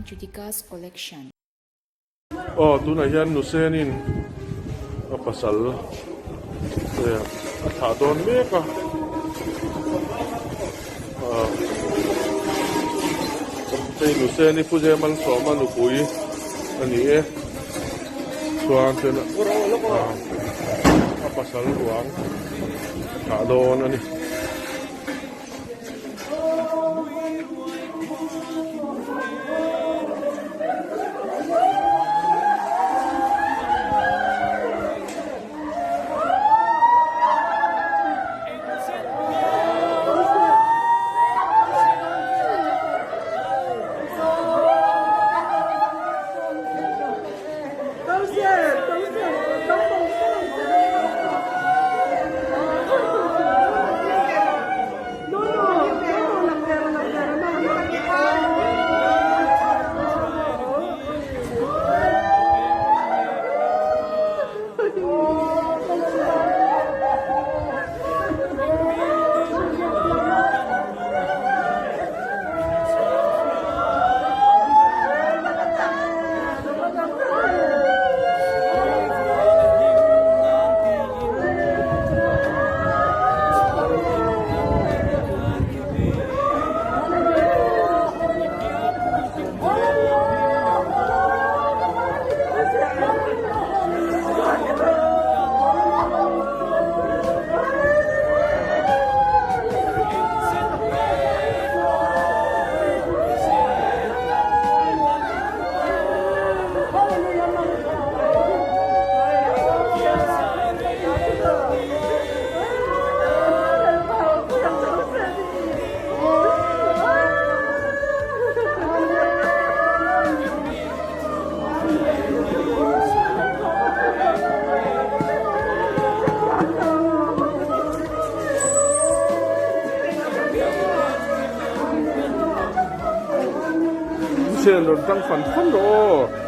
Welcome to Dika's Collection. Aw tunah hian Nusenin a pasal a thlah dawn mek a ah hei Nuseni Pu Zemalsawma nupui a ni e chuan ah a pasal ruang a thlah dawn a ni. Chen rawn tang fan fan rawh aw.